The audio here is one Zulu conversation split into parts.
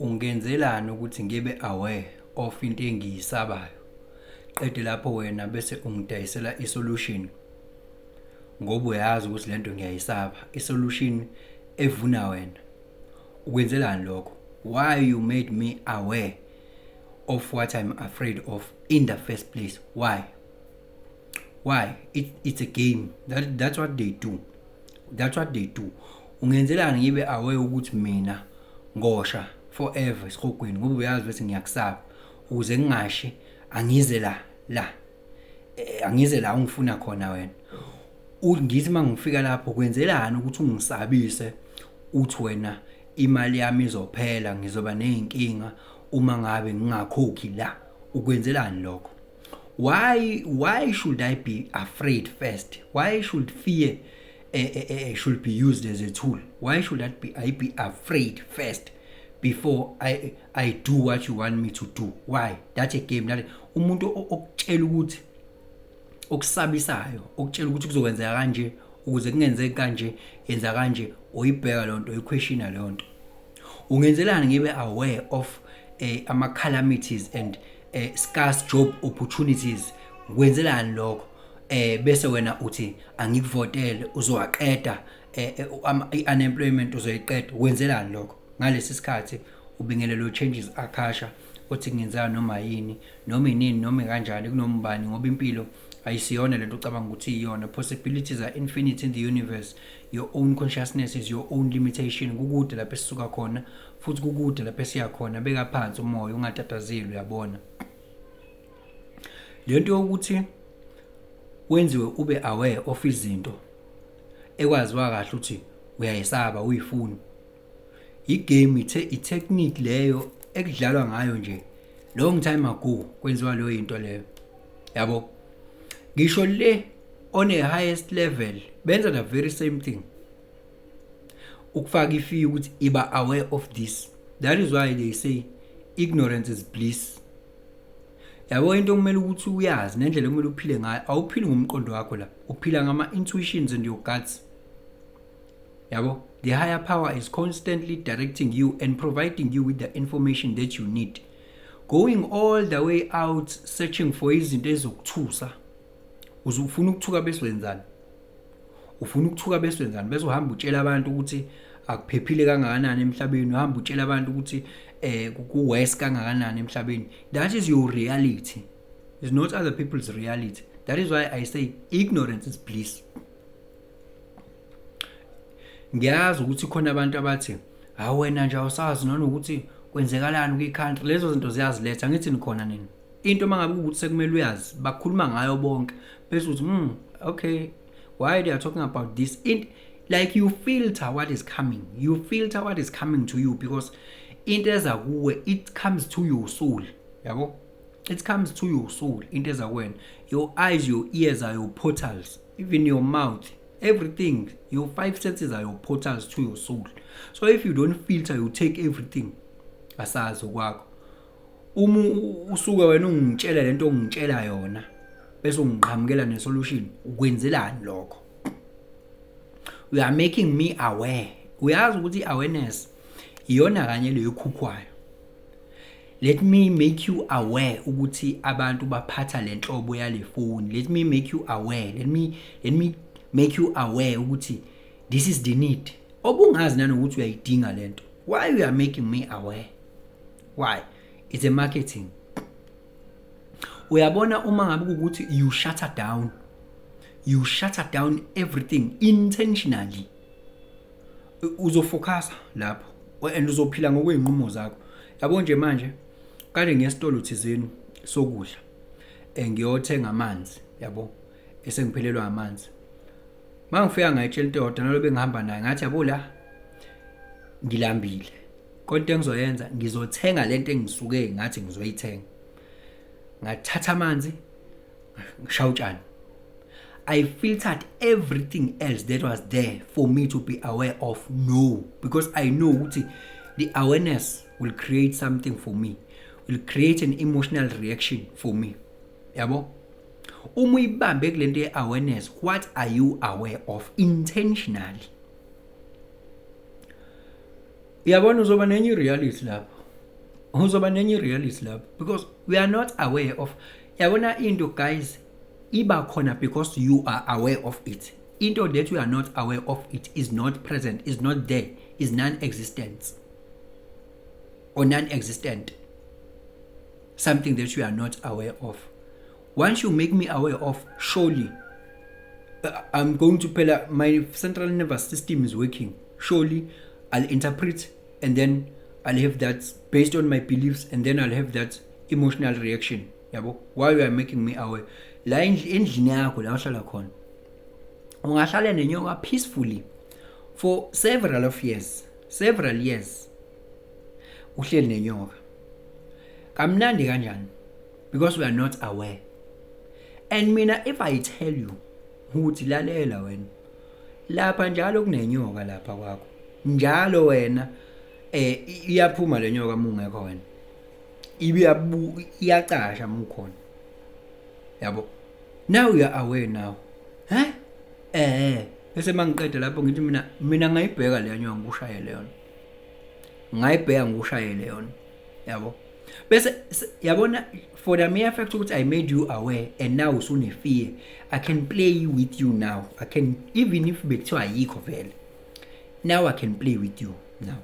Ungenzelani ukuthi ngibe aware of into engiyisabayo, qede lapho wena bese ungidayisela i-solution ngoba uyazi ukuthi lento ngiyayisaba, i-solution evuna wena? Ukwenzelani lokho? Why you made me aware of what I'm afraid of in the first place? Why? Why? It's a game. That's what they do. That's what they do. Ungenzelani ngibe aware ukuthi mina ngosha forever esihogweni, ngoba uyazi ukuthi ngiyakusaba? Ukuze ngingashi, angize la, angize la ungifuna khona wena. Ngithi mangifika lapho, kwenzelani ukuthi ungisabise, uthi wena imali yami izophela, ngizoba nezinkinga uma ngabe ngingakhokhi la? Ukwenzelani lokho? Why should I be afraid first? Why should fear should be used as a tool? Why should I be afraid first before I do what you want me to do? Why? That's a game. That umuntu okutshela ukuthi, okusabisayo, okutshela ukuthi kuzokwenzeka kanje, ukuze kungenzeki kanje yenza kanje, uyibheka lonto, uyiquestiona leyo nto. Ungenzelani ngibe aware of ama calamities and scarce job opportunities? Kwenzelani lokho, bese wena uthi angikuvotele, uzowaqeda i-unemployment, uzoyiqeda? Kwenzelani lokho ngalesi sikhathi ubingelelo changes akhasha, othi kungenzeka noma yini, noma inini, noma kanjani, kunoma ubani, ngoba impilo ayisiyona lento ocabanga ukuthi iyona? Possibilities are infinite in the universe. Your own consciousness is your own limitation. Kukude lapho esisuka khona, futhi kukude lapho esiya khona. Beka phansi umoya, ungatatazeli. Uyabona lento yokuthi wenziwe ube aware of izinto ekwaziwa kahle ukuthi uyayisaba, uyifuna, igame, i-technique leyo ekudlalwa ngayo nje long time ago. Kwenziwa leyo into leyo, yabo. Ngisho le on a highest level benza the very same thing, ukufaka ifear ukuthi iba aware of this. That is why they say ignorance is bliss, yabo. Into okumele ukuthi uyazi nendlela okumele uphile ngayo, awuphili ngomqondo wakho la, uphila ngama intuitions and your guts, yabo. The higher power is constantly directing you and providing you with the information that you need. Going all the way out searching for izinto ezokuthusa, uzufuna ukuthuka bese wenzani? Ufuna ukuthuka bese wenzani? Bese uhamba utshela abantu ukuthi akuphephile kangakanani emhlabeni, uhamba utshela abantu ukuthi ku worse kangakanani emhlabeni. That is your reality, is not other people's reality. That is why I say ignorance is bliss. Ngiyazi ukuthi khona abantu abathi, "Hawu, wena nje awusazi nanokuthi kwenzekalani kwi-country." Lezo zinto ziyaziletha. Ngithi nikhona nini into mangabe ukuthi sekumele uyazi, bakhuluma ngayo bonke, bese uthi, okay, why they are talking about this?" Like you filter what is coming, you filter what is coming to you, because into eza kuwe, it comes to your soul, yabo. It comes to your soul, into eza kuwena. Your eyes, your ears are your portals, even your mouth, everything. Your five senses are your portals to your soul. So if you don't filter, you take everything. Asazi okwakho. Uma usuke wena ungitshela lento ongitshela yona, bese ungiqhamukela nesolution, ukwenzelani lokho? You are making me aware. Uyazi ukuthi i-awareness iyona kanye leyo ekhukhwayo. Let me make you aware ukuthi abantu baphatha lenhlobo yale phone. Let me make you aware, let me make you aware ukuthi this is the need obungazi nanokuthi uyayidinga lento. Why you are making me aware? Why? It's a marketing. Uyabona, uma ngabe ukuthi you shut down, you shut down everything intentionally, uzofocusa lapho and uzophila ngokwey'nqumo zakho, yabo. Nje manje kade ngiyesitolo thizeni sokudla, ngiyothenga amanzi, yabo, esengiphelelwa amanzi. Mangifika ngayitshela into eyodwa nalobe bengihamba naye, ngathi, "Yabo, la ngilambile, kodwa engizoyenza, ngizothenga lento engisuke ngathi ngizoyithenga." Ngathatha amanzi, ngishaya utshani. I filtered everything else that was there for me to be aware of. No, because I know ukuthi the awareness will create something for me, will create an emotional reaction for me, yabo. Uma uyibambe kulento ye-awareness, what are you aware of intentionally? Uyabona, uzoba nenye reality lapho. Uzoba nenye reality lapho because we are not aware of, yabona, into, guys, iba khona because you are aware of it. Into that you are not aware of, it is not present, is not there, is non-existent or non-existent. Something that you are not aware of, once you make me aware of, surely I'm going to, phela my central nervous system is working, surely I'll interpret and then I'll have that based on my beliefs and then I'll have that emotional reaction, yabo. Why you are making me aware? La endlini yakho la uhlala khona, ungahlala nenyoka peacefully for several of years, several years, uhleli nenyoka kamnandi kanjani, because we are not aware. And mina, if I tell you ukuthi, "Lalela wena, lapha njalo kunenyoka lapha kwakho njalo wena, iyaphuma le nyoka mungekho wena, ibe iyacasha mukhona," yabo, now you are aware now. He bese mangiqeda lapho ngithi mina ngayibheka le nyoka, ngikushayele yona, ngayibheka, ngikushayele yona, yabo. Bese yabona, for the mere fact ukuthi I made you aware and now usune fear, I can play with you now. I can, even if bekuthiwa ayikho vele, now I can play with you now.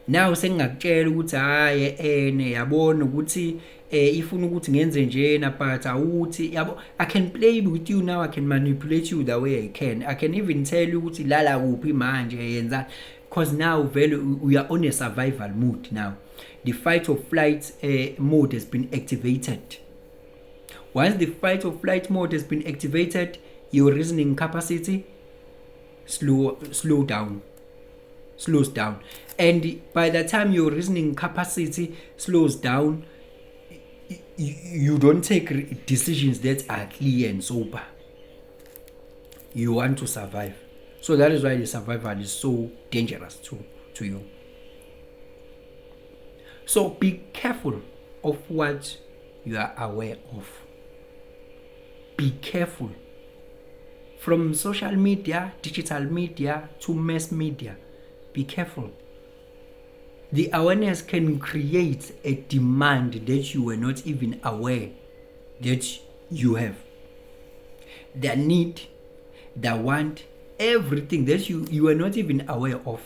Now sengingakutshela ukuthi, "Hayi, ene yabona ukuthi ifuna ukuthi ngenze njena," but awuthi, yabo, I can play with you now. I can manipulate you the way I can. I can even tell you ukuthi lala kuphi manje, yenza, because now vele we are on a survival mode now. The fight or flight mode has been activated. Once the fight or flight mode has been activated, your reasoning capacity slows down, and by the time your reasoning capacity slows down, you don't take decisions that are clear and sober. You want to survive. So that is why the survival is so dangerous to you. So be careful of what you are aware of. Be careful from social media, digital media to mass media. Be careful. The awareness can create a demand that you were not even aware that you have, the need, the want, everything that you were not even aware of.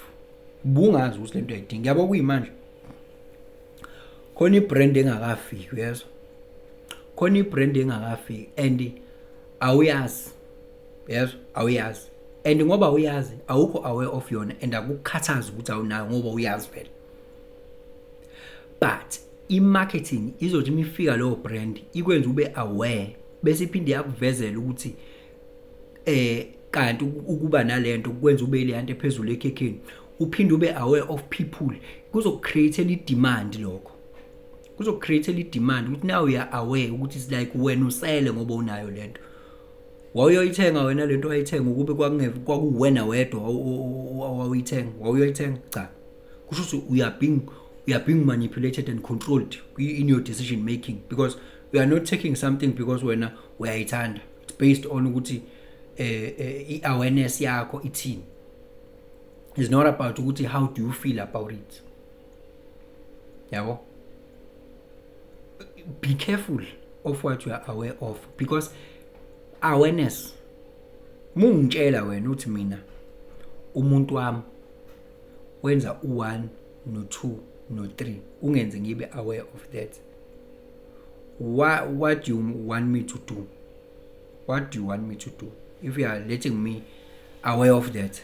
Bungazi ukuthi lento ayidingi, yabo. Kuyimanje khona ibrand engakafiki, uyezwa, khona ibrand engakafiki and awuyazi, yezwa, awuyazi. And ngoba uyazi, awukho aware of yona and akukhathazi ukuthi awunayo ngoba uyazi vele. But i-marketing izothi imifika leyo brand, ikwenza ube aware, bese iphinde yakuvezela ukuthi kanti ukuba nalento kwenza ube le nto ephezulu ekhekheni, uphinde ube aware of people. Kuzokucreate i-demand, lokho kuzokucreate i-demand ukuthi now you are aware ukuthi it's like wena usele ngoba unayo lento. Wawuyoyithenga wena lento wayithenga ukube kwakungeve kwakuwena wedwa owawuyithenga? Wawuyoyithenga? Cha. Kusho ukuthi you are being manipulated and controlled in your decision making, because you are not taking something because wena uyayithanda. It's based on ukuthi i-awareness yakho ithini. It's not about ukuthi how do you feel about it, yabo. Be careful of what you are aware of, because awareness, mungitshela wena uthi, "Mina umuntu wami wenza u1 no2 no3," ungenze ngibe aware of that, what do you want me to do? What do you want me to do if you are letting me aware of that,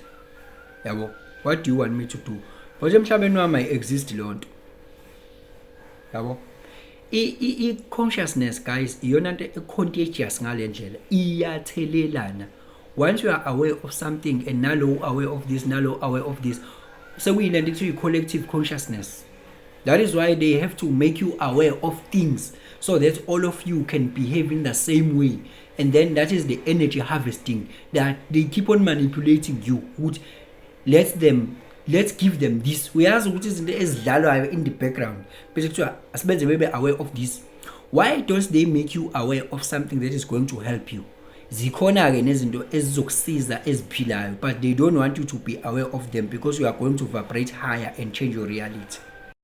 yabo? What do you want me to do? But emhlabeni wami ayi-exist leyo nto, yabo. I-consciousness, guys, iyona nto e-contagious ngale ndlela, iyathelelana. Once you are aware of something and nalo aware of this, nalo aware of this, sekuyilento ekuthiwa i-collective consciousness. That is why they have to make you aware of things so that all of you can behave in the same way. And then that is the energy harvesting, that they keep on manipulating you ukuthi let's give them this. Uyazi ukuthi izinto ezidlalwayo in the background, bese kuthiwa asibenze bebe aware of this. Why don't they make you aware of something that is going to help you? Zikhona-ke nezinto ezizokusiza eziphilayo, but they don't want you to be aware of them because you are going to vibrate higher and change your reality.